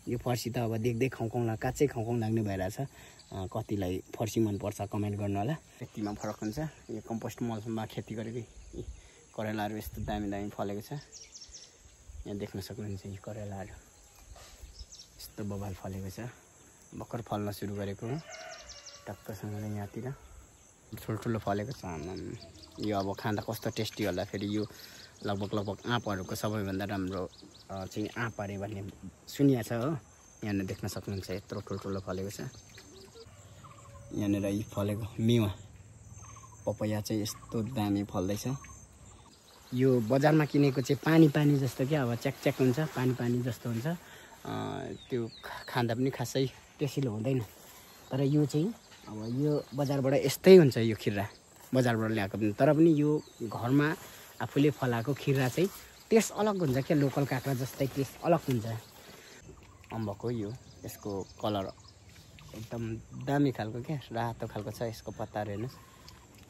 यो फर्सी त अब देख्दै खाउँ काचै खाउँ लाग्ने भइरहेछ। कतिलाई फर्सी मन पर्छ कमेन्ट गर्नु होला। खेतीमा फरक हुन्छ। यो कम्पोस्ट मलमा खेती गरेको करेलाहरू यस्तो दामी दामी फलेको छ। यहाँ देख्न सक्नुहुन्छ यो करेलाहरू यस्तो बबाल फलेको छ। भर्खर फल्न सुरु गरेको हो टक्कसँगले। यहाँतिर ठुल्ठुलो फलेको छ। यो अब खाँदा कस्तो टेस्टी होला। फेरि यो लगभग आँपहरूको सबैभन्दा राम्रो चाहिँ आँप अरे भन्ने सुनिएको छ हो। यहाँनिर देख्न सक्नुहुन्छ यत्रो ठुल्ठुलो फलेको छ। यहाँनिर यी फलेको मेवा पपैया चाहिँ यस्तो दामी फल्दैछ। यो बजारमा किनेको चाहिँ पानी जस्तो क्या, अब च्याक हुन्छ, पानी जस्तो हुन्छ। त्यो खाँदा पनि खासै टेसिलो हुँदैन। तर यो चाहिँ अब यो बजारबाट यस्तै हुन्छ। यो खिरा बजारबाट ल्याएको पनि, तर पनि यो घरमा आफूले फलाएको खिरा चाहिँ टेस्ट अलग हुन्छ क्या। लोकल काँक्रा जस्तै टेस्ट अलग हुन्छ। अम्बकको यो यसको कलर एकदम दामी खालको क्या, रातो खालको छ। यसको पत्ताहरू हेर्नुहोस्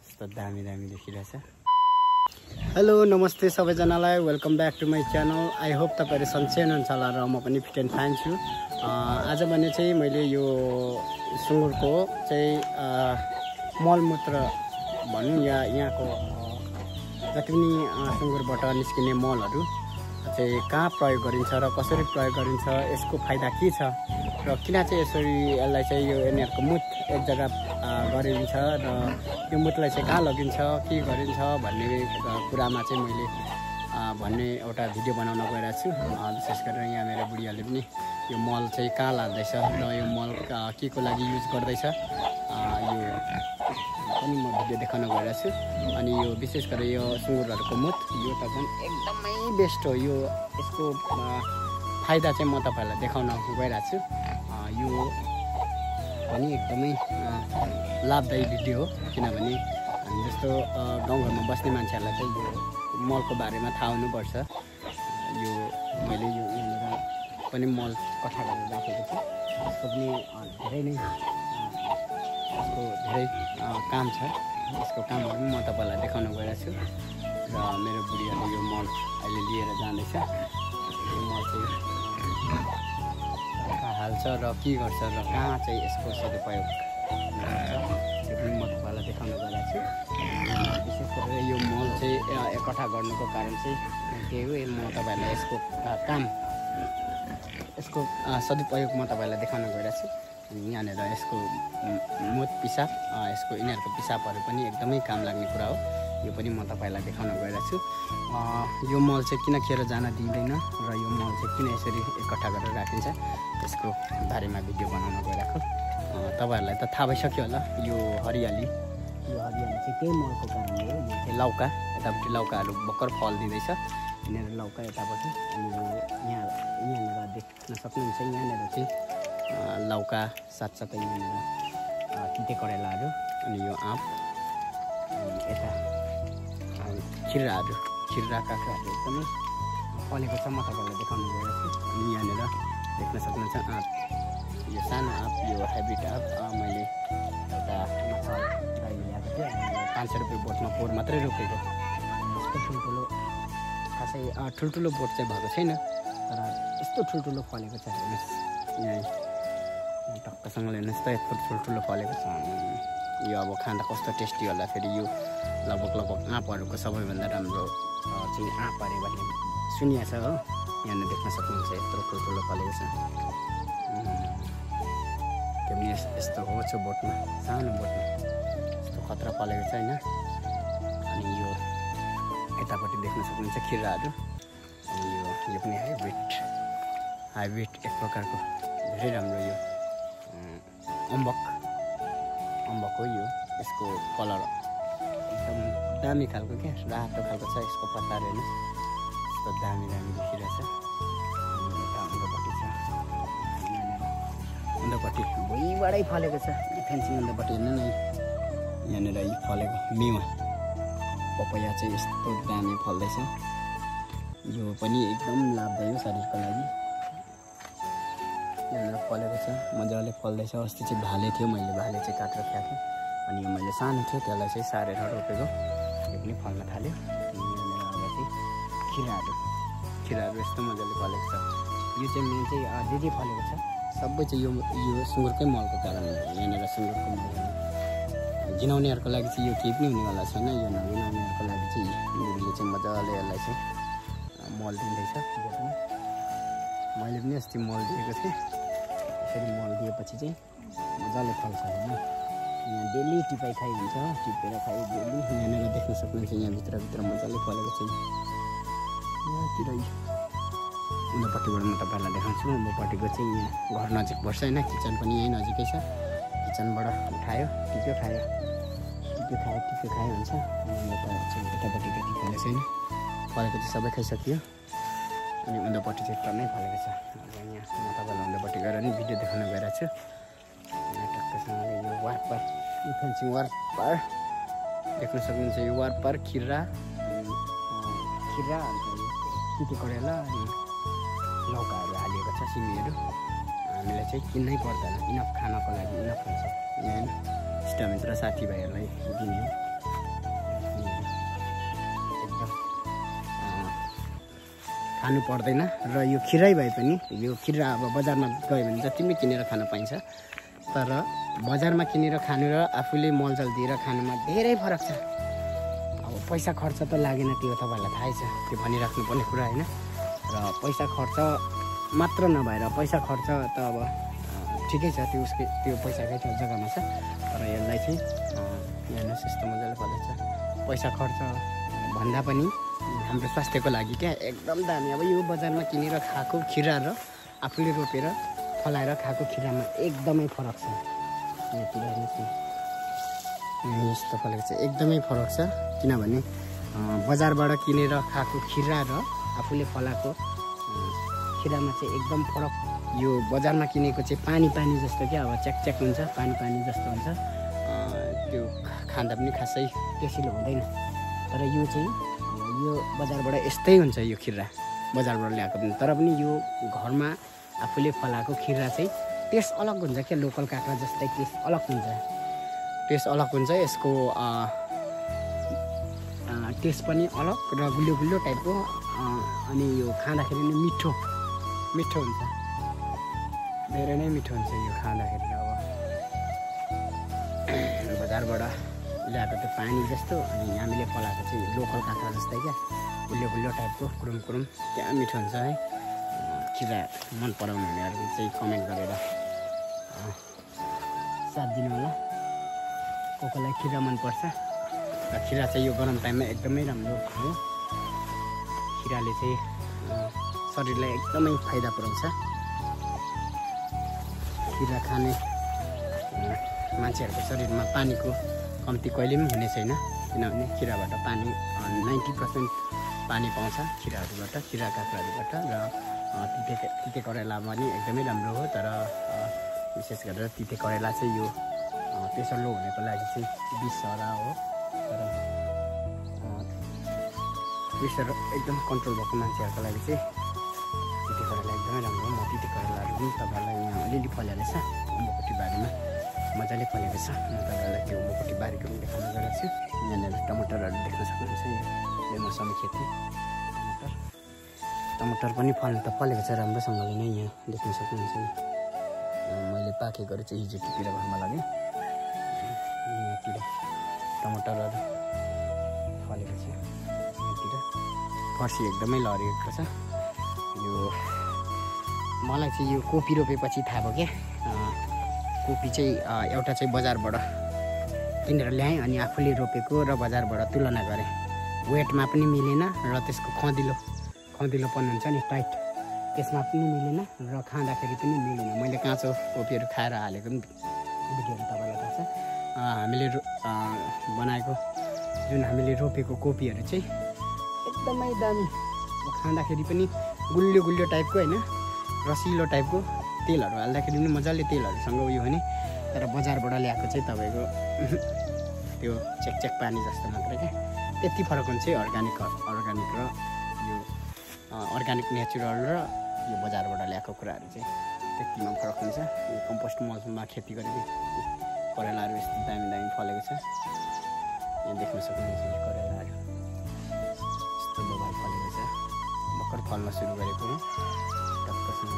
यस्तो दामी देखिरहेछ। हेलो नमस्ते सबैजनालाई, welcome back to my channel. I hope तपाईँहरू सन्चै हुनुहुन्छ होला र म पनि फिट एन्ड फाइन छु। आज भने चाहिँ मैले यो सुँगुरको चाहिँ मलमूत्र भनौँ या यहाँको जति पनि सुँगुरबाट निस्किने मलहरू चाहिँ कहाँ प्रयोग गरिन्छ र कसरी प्रयोग गरिन्छ, यसको फाइदा के छ र किन चाहिँ यसरी यसलाई चाहिँ यो यिनीहरूको मुत एक जग्गा गरिन्छ र यो मुतलाई चाहिँ कहाँ लगिन्छ के गरिन्छ भन्ने कुरामा चाहिँ मैले भन्ने एउटा भिडियो बनाउन गइरहेको छु। विशेष गरेर यहाँ मेरो बुढीहरूले पनि यो मल चाहिँ कहाँ लाग्दैछ र यो मल के को लागि युज गर्दैछ यो पनि म भिडियो देखाउन गइरहेको छु। अनि यो विशेष गरेर यो सुँगुरहरूको मुत यो त झन् एकदमै बेस्ट हो। यो यसको फाइदा चाहिँ म तपाईँहरूलाई देखाउन गइरहेको छु। यो पनि एकदमै लाभदायी भिडियो हो, किनभने हामी जस्तो गाउँघरमा बस्ने मान्छेहरूलाई चाहिँ यो मलको बारेमा थाहा हुनुपर्छ। यो मैले यो यहाँनिर पनि मल कठा गरेर राखेको छु। यसको पनि धेरै काम छ। यसको कामहरू पनि म तपाईँलाई देखाउन गइरहेको छु। र मेरो बुढीहरूले यो मल अहिले लिएर जाँदैछ। यो मल चाहिँ कहाँ हाल्छ र के गर्छ र कहाँ चाहिँ यसको सदुपयोग गर्छ त्यो पनि म तपाईँलाई देखाउन गइरहेको छु। विशेष गरेर यो मल चाहिँ एकट्ठा गर्नुको कारण चाहिँ त्यही हो। म तपाईँहरूलाई यसको यसको सदुपयोग म तपाईँलाई देखाउन गइरहेको छु। यहाँनिर यसको मुत पिसाब यसको यिनीहरूको पिसाबहरू पनि एकदमै काम लाग्ने कुरा हो। यो पनि म तपाईँलाई देखाउन गइरहेको छु। यो मल चाहिँ किन खेर जान दिँदैन र यो मल चाहिँ किन यसरी एकट्ठा गरेर राखिन्छ त्यसको बारेमा भिडियो बनाउन गइरहेको। तपाईँहरूलाई त थाहा भइसक्यो होला। यो हरियाली चाहिँ त्यही मलको कारणले हो। यो चाहिँ लौका, यतापट्टि लौकाहरू भर्खर फल दिँदैछ। यहाँनिर लौका यतापट्टि, अनि यो यहाँनिर देख्न सक्नुहुन्छ। यहाँनिर चाहिँ लौका साथसाथै यहाँनिर तिते करेलाहरू, अनि यो आँप, यता खिरा काँक्राहरू एकदमै फलेको छ। म तपाईँलाई देखाउन गइरहेको छु। अनि यहाँनिर देख्न सक्नुहुन्छ आँप, यो सानो आँप, यो हाइब्रिड आँप मैले एउटा माछा दाइले ल्याएको थिएँ। 500 रुपियाँ बोटमा पोहोर मात्रै रोपेको। यस्तो ठुल्ठुलो खासै ठुल्ठुलो बोट चाहिँ भएको छैन, तर यस्तो ठुल्ठुलो फलेको छ। हेर्नुहोस् यहाँ टक्कसँगले हेर्नुहोस् त यत्रो ठुल्ठुलो फलेको छ। यो अब खाँदा कस्तो टेस्टी होला। फेरि यो लगभग आँपहरूको सबैभन्दा राम्रो चाहिँ आँप अरे भन्ने सुनिएको छ हो। यहाँनिर देख्न सक्नुहुन्छ यत्रो ठुल्ठुलो फलेको छ। त्यो पनि यस्तो होचो बोटमा, सानो बोटमा यस्तो खतरा फलेको छ होइन। अनि यो यतापट्टि देख्न सक्नुहुन्छ खिराहरू, अनि यो पनि हाइब्रिड एक प्रकारको धेरै राम्रो। यो अम्बक हो। यो यसको कलर एकदम दामी खालको क्या, रातो खालको छ। यसको पत्ताहरू हेर्नुहोस् यस्तो दामी देखिरहेछ। उन्दापट्टि भुइँबाटै फलेको छ फेन्सिङ उन्दापट्टि हेर्नु न। यहाँनिर यी फलेको मेवा पपैया चाहिँ यस्तो दामी फल्दैछ। यो पनि एकदम लाभदायी हो शरीरको लागि। यहाँनिर फलेको छ, मजाले फल्दैछ। अस्ति चाहिँ भाले थियो, मैले भाले चाहिँ काटेर ख्याएको। अनि यो मैले सानो थियो त्यसलाई चाहिँ सारेर रोपेको, यो पनि फल्न थाल्यो। अनि यहाँनिर अब चाहिँ खिराहरू यस्तो मजाले फलेको छ। यो चाहिँ मेन चाहिँ धेरै फलेको छ सबै चाहिँ यो सुँगुरकै मलको कारण यहाँनिर सुँगुरको मल घिनाउनेहरूको लागि चाहिँ यो केही पनि हुनेवाला छैन यो नघिनाउनेहरूको लागि चाहिँ बुढीले चाहिँ मजाले यसलाई चाहिँ मल दिँदैछ बोटमा मैले पनि अस्ति मल दिएको थिएँ यसरी मल दिएपछि चाहिँ मजाले फल्छ होइन यहाँ डेली टिपाइ खाइ हुन्छ टिपेर खाइ डेली यहाँनिर देख्न सक्नुहुन्छ यहाँ भित्र मजाले फलेको छ यहाँतिर उनीपट्टिबाट म तपाईँहरूलाई देखाउँछु उनीपट्टिको चाहिँ यहाँ घर नजिक पर्छ होइन किचन पनि यहीँ नजिकै छ किचनबाट उठायो टिप्यो खायो हुन्छ यता चाहिँ यतापट्टि त्यति फलेको छैन फलेको चाहिँ सबै खाइसकियो अनि उनीपट्टि चाहिँ टन्नै फलेको छ अब यहाँ म तपाईँलाई उनीपट्टि गएर नि भिडियो देखाउन गइरहेको छु यहाँ टक्कसँगले यो वारपार यो फेन्सिङ वारपार देख्न सक्नुहुन्छ यो वारपार खिरा अन्त यो तिते करेला अनि लौकाहरू हालिएको छ सिमीहरू हामीलाई चाहिँ किन्नै पर्दैन इनफ खानको लागि इनफ हुन्छ यहाँ इष्टमित्र साथीभाइहरूलाई दिने एकदम खानु पर्दैन र यो खिरै भए पनि यो खिरा अब बजारमा गयो भने जति पनि किनेर खान पाइन्छ तर बजारमा किनेर खानु र आफूले मलजल दिएर खानुमा धेरै फरक छ अब पैसा खर्च त लागेन त्यो तपाईँहरूलाई थाहै छ त्यो भनिराख्नुपर्ने कुरा होइन र पैसा खर्च मात्र नभएर पैसा खर्च त अब ठिकै छ त्यो पैसाकै जग्गामा छ तर यसलाई चाहिँ हेर्नुहोस् यस्तो मजाले फलेको छ पैसा खर्च भन्दा पनि हाम्रो स्वास्थ्यको लागि क्या एकदम दामी अब यो बजारमा किनेर खाएको खिरा र आफूले रोपेर फलाएर खाएको खिरामा एकदमै फरक छ यहाँतिर हेर्नुहोस् न यस्तो फलेको छ एकदमै फरक छ किनभने बजारबाट किनेर खाएको खिरा र आफूले फलाएको खिरामा चाहिँ एकदम फरक यो बजारमा किनेको चाहिँ पानी जस्तो क्या अब च्याक हुन्छ पानी जस्तो हुन्छ त्यो खाँदा पनि खासै टेसिलो हुँदैन तर यो चाहिँ यो बजारबाट यस्तै हुन्छ यो खिरा बजारबाट ल्याएको पनि तर पनि यो घरमा आफूले फलाएको खिरा चाहिँ टेस्ट अलग हुन्छ क्या लोकल काँक्रा जस्तै टेस्ट अलग हुन्छ यसको टेस्ट पनि अलग र गुलियो टाइपको अनि यो खाँदाखेरि नै मिठो हुन्छ धेरै नै मिठो हुन्छ यो खाँदाखेरि अब बजारबाट ल्याएको त्यो पानी जस्तो अनि हामीले फलाएको चाहिँ लोकल काँक्रा जस्तै क्या गुलियो टाइपको कुरुम क्या मिठो हुन्छ है खिरा मन पराउनु हुनेहरू चाहिँ कमेन्ट गरेर साथ दिनु होला कसलाई खिरा मनपर्छ र खिरा चाहिँ यो गरम टाइममा एकदमै राम्रो हो खिराले चाहिँ शरीरलाई एकदमै फाइदा पुऱ्याउँछ खिरा खाने मान्छेहरूको शरीरमा पानीको कम्ती कहिले पनि हुने छैन किनभने खिराबाट पानी 90% पानी पाउँछ खिराहरूबाट खिरा काँक्राहरूबाट र तिते करेला पनि एकदमै राम्रो हो तर विशेष गरेर तिते करेला चाहिँ यो प्रेसर लो हुनेको लागि चाहिँ बिसरा हो तर प्रेसर एकदम कन्ट्रोल भएको मान्छेहरूको लागि चाहिँ तिते करेला एकदमै राम्रो हो म तिते करेलाहरू पनि तपाईँहरूलाई यहाँ अलिअलि फलेको छ उम्बोकोटी बारीमा मजाले फलेको छ म तपाईँहरूलाई त्यो उम्बोकोटी बारीको पनि देखाउन गएको छु यहाँनिर टमाटरहरू देख्न सक्नुहुन्छ यो मौसमी खेती टमाटर पनि फल्न त फलेको छ राम्रोसँगले नै यहाँ देख्न सक्नुहुन्छ मैले पाकेकोहरू चाहिँ हिजो टिपेर घरमा लगेँ यहाँतिर टमाटरहरू फलेको छ यहाँतिर फर्सी एकदमै लडेको छ यो मलाई चाहिँ यो कोपी रोपेपछि थाहा भयो क्या कोपी चाहिँ एउटा चाहिँ बजारबाट किनेर ल्याएँ अनि आफूले रोपेको र बजारबाट तुलना गरेँ वेटमा पनि मिलेन र त्यसको खँदिलोपन हुन्छ नि टाइट त्यसमा पनि मिलेन र खाँदाखेरि पनि मिलेन मैले काँचो कोपीहरू खाएर हालेको पनि भिडियोहरू तपाईँलाई थाहा छ हामीले बनाएको जुन हामीले रोपेको कोपीहरू चाहिँ एकदमै दामी खाँदाखेरि पनि गुलियो टाइपको होइन रसिलो टाइपको तेलहरू हाल्दाखेरि पनि मजाले तेलहरूसँग उयो हुने तर बजारबाट ल्याएको चाहिँ तपाईँको त्यो चेक पानी जस्तो मात्रै क्या त्यति फरक हुन्छ अर्ग्यानिक र यो अर्ग्यानिक नेचुरल र यो बजारबाट ल्याएको कुराहरू चाहिँ त्यतिमा फरक हुन्छ यो कम्पोस्ट मलमा खेती गरेको करेलाहरू यस्तो दामी फलेको छ यहाँ देख्न सक्नुहुन्छ करेलाहरू यस्तो बबाल फलेको छ भर्खर फल्न सुरु गरेको हो टक्कसँग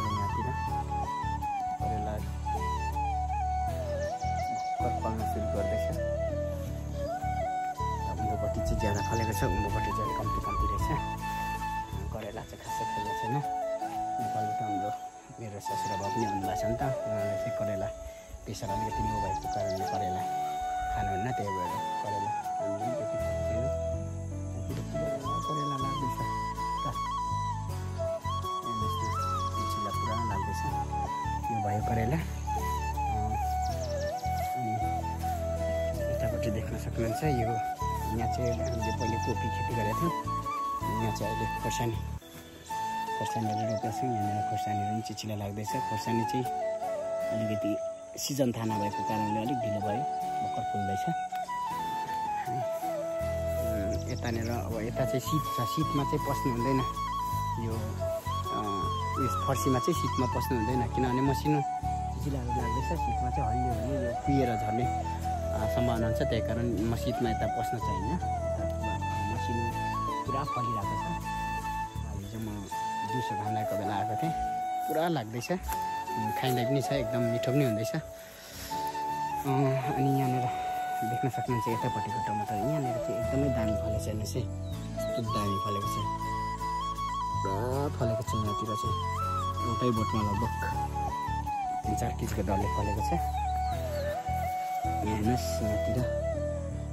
ज्यादा फलेको छ, उँभोपट्टि चाहिँ कम्ती कम्ती रहेछ। करेला चाहिँ खासै खाएको छैन। नेपालबाट हाम्रो मेरो ससुराबा पनि आउनुभएको छ नि त, उहाँले चाहिँ करेला प्रेसर अलिकति लो भएको कारणले करेला खानुहुन्न, त्यही भएर करेला हामीले त्यति खाएको छैन। करेला लाग्दैछ चिला पुरा लाग्दैछ। यो भयो करेला। अनि यतापट्टि देख्न सक्नुहुन्छ यो यहाँ चाहिँ हामीले पहिले कोपी खेती गरेको थियौँ। यहाँ चाहिँ अहिले खोर्सानीहरू रोपेको छौँ। यहाँनिर खोर्सानीहरू पनि चिचिला लाग्दैछ। खोर्सानी चाहिँ अलिकति सिजन थाहा नभएको कारणले अलिक ढिलो भयो, भर्खर फुल्दैछ। यतानिर अब यता चाहिँ शीत छ, शीतमा चाहिँ पस्नु हुँदैन। यो उयस फर्सीमा चाहिँ शीतमा पस्नु हुँदैन, किनभने मसिनो चिचिलाहरू लाग्दैछ। शीतमा चाहिँ हल्लियो भने यो कुहिएर झर्ने सम्भावना हुन्छ, त्यही कारण म शीतमा यता पस्न चाहिन्न। मसिनो पुरा फलिरहेको छ। हिजो म दिउँसो घाम लागेको बेला आएको थिएँ, पुरा लाग्दैछ, खाइँदै पनि छ, एकदम मिठो पनि हुँदैछ। अनि यहाँनिर देख्न सक्नुहुन्छ यतापट्टिको टमाटर, यहाँनिर चाहिँ एकदमै दामी फलेको छ। हेर्नुहोस् है, यस्तो दामी फलेको छ, पुरा फलेको छ। यहाँतिर चाहिँ एउटै बोटमा लगभग 3-4 केजीको डरले फलेको छ। यहाँ हेर्नुहोस्, यहाँतिर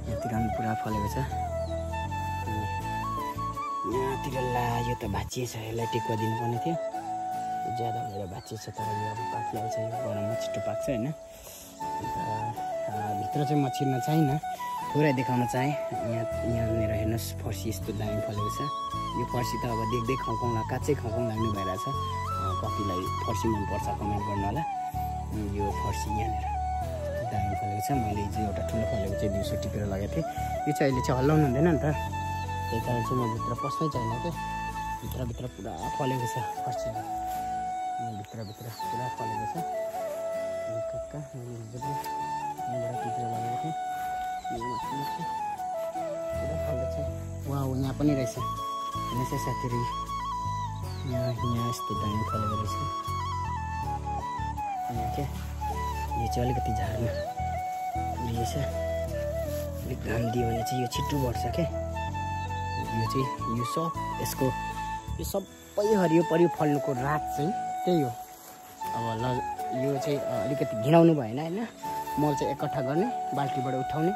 पनि पुरा फलेको छ। यहाँतिर ला यो त भाँचिएछ, यसलाई टेकुवा दिनुपर्ने थियो, ज्यादा भएर भाँचिएछ। तर यो अब पाकिहाल्छ, यो गरममा छिट्टो पाक्छ होइन। अन्त भित्र चाहिँ म छिर्न चाहिनँ, थोरै देखाउन चाहेँ। यहाँनिर हेर्नुहोस् फर्सी यस्तो दामी फलेको छ। यो फर्सी त अब देख्दै खाउँ काँचै खाउँ लाग्ने भइरहेछ। कतिलाई फर्सी मनपर्छ कमेन्ट गर्नु होला। यो फर्सी यहाँनिर दामी फलेको छ। मैले हिजो एउटा ठुलो फलेको चाहिँ दिउँसो टिपेर लगाएको थिएँ। यो चाहिँ अहिले चाहिँ हल्लाउनु हुँदैन नि त, त्यही कारण चाहिँ म भित्र पस्नै छैन क्या। भित्रभित्र पुरा फलेको छ फर्सी, भित्रभित्र पुरा फलेको छ। कक्का मैले हिजो पनि यहाँबाट टिपेर लगाएको थिएँ, पुरा फलेको छ। वा यहाँ पनि रहेछ, हेर्नुहोस् है साथीहरू, यहाँ यस्तो दामी फलेको रहेछ। यहाँ क्या यो चाहिँ अलिकति झार्नु रहेछ, अलिक घाम दियो भने चाहिँ यो छिट्टो बढ्छ क्या। यो चाहिँ यो सब यसको यो सबै हरियो परियो फल्नुको रात चाहिँ त्यही हो। अब ल यो चाहिँ अलिकति घिनाउनु भएन होइन, मल चाहिँ एकट्ठा गर्ने, बाल्टीबाट उठाउने,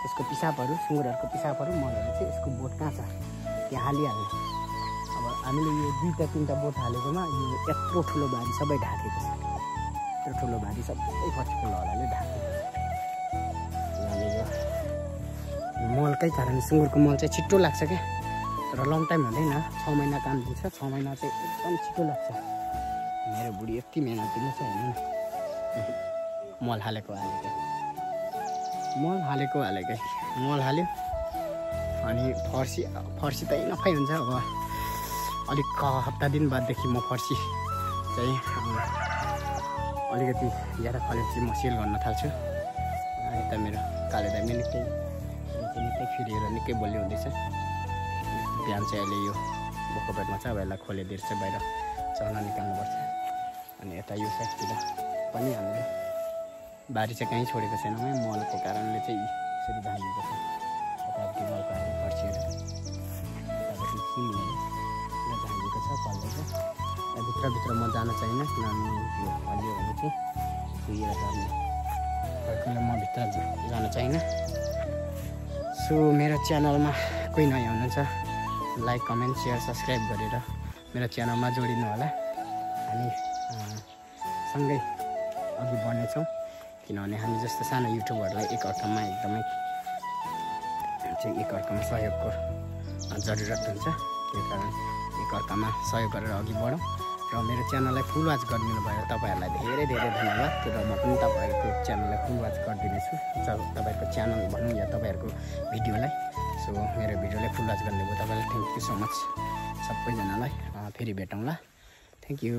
यसको पिसाबहरू सुँगुरहरूको पिसाबहरू मलहरू चाहिँ यसको बोट कहाँ छ त्यहाँ हालिहाल्ने। अब हामीले यो 2-3 बोट हालेकोमा यो यत्रो ठुलो बारी सबै ढाकेको छ, यत्रो ठुलो बारी सबै फर्सीको लहराले ढाकेको छ। अनि यो मलकै कारण सुँगुरको मल चाहिँ छिट्टो लाग्छ क्या, तर लङ टाइम हुँदैन, 6 महिना काम दिन्छ। 6 महिना चाहिँ एकदम छिटो लाग्छ। मेरो बुढी यति मेहनत दिनु छ होइन, मल हालेको मल हाल्यो। अनि फर्सी त नफाइ हुन्छ। अब अलिक हप्ता दिन बाददेखि म फर्सी चाहिँ अलिकति ज्यादा फलेपछि म सेल गर्न थाल्छु। यता मेरो काले दाइ पनि निकै फिरिएर निकै बलियो हुँदैछ। बिहान चाहिँ अहिले यो बोको पेटमा छ, अब यसलाई खोलिदिएर चाहिँ बाहिर चल्न निकाल्नुपर्छ। अनि यता यो साइडतिर पनि हामीले बारी चाहिँ कहीँ छोडेको छैनौँ है, मलको कारणले चाहिँ यसरी भाँगिएको छ। यतापट्टि मलको हाल्ने फर्सीहरू, यतापट्टि सिमीहरू भाँगिएको छ, फल्दैछ। भित्रभित्र म जान चाहिनँ, किनभने यो हल्लियो भने चाहिँ कुहिएर जाने भएकोले म भित्र जान चाहिनँ। सो मेरो च्यानलमा कोही नयाँ हुनुहुन्छ, लाइक कमेन्ट सेयर सब्सक्राइब गरेर मेरो च्यानलमा जोडिनु होला। हामी सँगै अघि बढ्नेछौँ, किनभने हामी जस्तो सानो युट्युबरलाई एकअर्कामा एकदमै सहयोगको जरुरत हुन्छ। त्यही कारण एकअर्कामा सहयोग गरेर अघि बढौँ। र मेरो च्यानललाई फुल वाच गरिदिनु भयो तपाईँहरूलाई धेरै धेरै धन्यवाद। र म पनि तपाईँहरूको च्यानललाई फुल वाच गरिदिनेछु, तपाईँहरूको च्यानल भनौँ या तपाईँहरूको भिडियोलाई। सो मेरो भिडियोलाई फुल वाच गरिदिनु भयो तपाईँलाई थ्याङ्क यू सो मच सबैजनालाई। फेरि भेटौँला, थ्याङ्क यू।